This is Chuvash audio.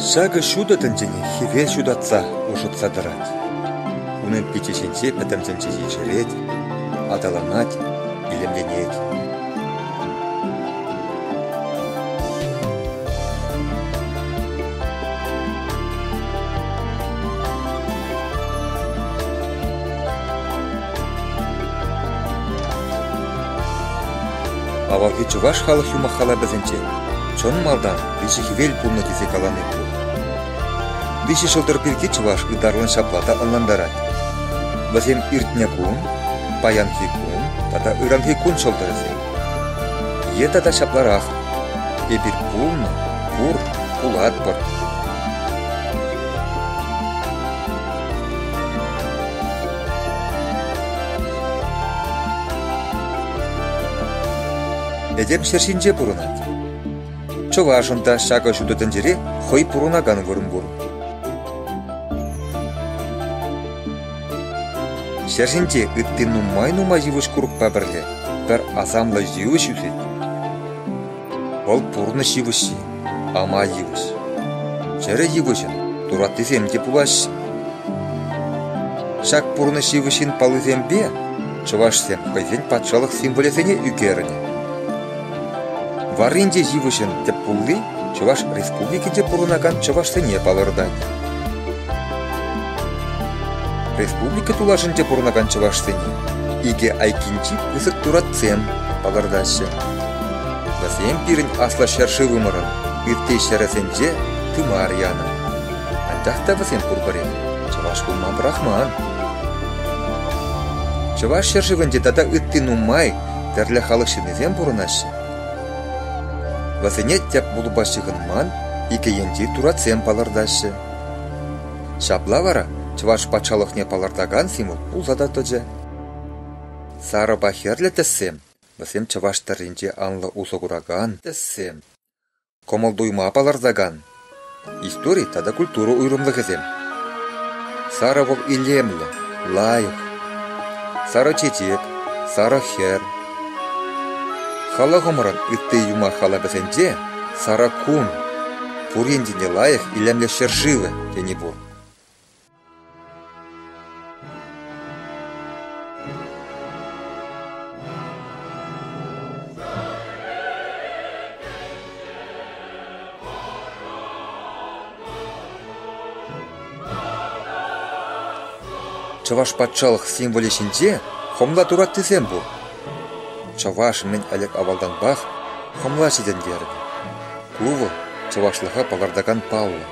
Ҫакӑ ҫутӑ тӗнчене хӗвел ҫутатса ӑшӑтса тӑрать. Унӑн пичӗ ҫинче пӗтӗм тӗнче ешерет, аталанать, илемленет. Авалхи чӑваш халӑх юмах-халапӗсенче чӑн малтан виҫӗ хӗвел пулнӑ тесе калани пур. Виҫӗ ҫӑлтӑр пирки чӑваш ытарлӑн ҫапла та ӑнлантарать. Вӗсем иртнӗ кун, паянхи кун тата ыранхи кун ҫӑлтӑрӗсем. Е тата ҫапларах: эпир пулнӑ, пур, пулатпӑр. Этем ҫӗр ҫинче пурӑнать. Чӑвашӑн та ҫакӑ ҫутӑ тӗнчере хӑй пурӑнакан вырӑн пур. Ҫӗр ҫинче ытти нумай-нумай йывӑҫ-курӑкпа пӗрле пӗр асамлӑ йывӑҫ ӳсет. Вӑл пурнӑҫ йывӑҫҫи, ама йывӑҫ. Чӗрӗ йывӑҫӑн тураттисем те пулаҫҫӗ. Ҫак пурнӑҫ йывӑҫҫин паллисемпе чӑвашсем хӑйсен патшалӑх символӗсене ӳкернӗ. Варринче йывӑҫӑн тӗп пулли Чӑваш Республикинче пурӑнакан чӑвашсене палӑртать. Республика тулашӗнче пурӑнакан чӑвашсене икӗ айккинчи пысӑк туратсем палӑртаҫҫӗ. Вӗсем пирӗн аслӑ ҫӗршывӑмӑрӑн ытти ҫӗрӗсенче тымар янӑ. Анчах та вӗсем пурпӗрех чӑваш пулма пӑрахман. Чӑваш ҫӗршывӗнче тата ытти нумай тӗрлӗ халӑх ҫыннисем пурӑнаҫҫӗ. Вӗсене тӗп пулупа ҫыхӑнман икӗ енчи туратсем палӑртаҫҫӗ. Ҫапла вара Чӑваш патшалӑхне палӑртакан символ пулса та тӑчӗ. Сарӑпа хӗрлӗ тӗссем вӗсем чӑваш тӗрринче анлӑ усӑ куракан тӗссем, кӑмӑл-туйӑма палӑртакан истори тата культура уйрӑмлӑхӗсем. Сарӑ вӑл илемлӗ, лайӑх. Сарӑ чечек, сарӑ хӗр. Халӑхӑмӑрӑн ытти юмах-халапӗсенче сарӑ кун, пур енчен те лайӑх, илемлӗ ҫӗршывӗ тени пур. Чӑваш патшалӑх символӗ ҫинче хӑмла тураттисем пур. Чӑваш мӗн ӗлӗк-авалтанпах хӑмла ҫитӗнтернӗ. Ку вӑл чӑвашлӑха палӑртакан паллӑ.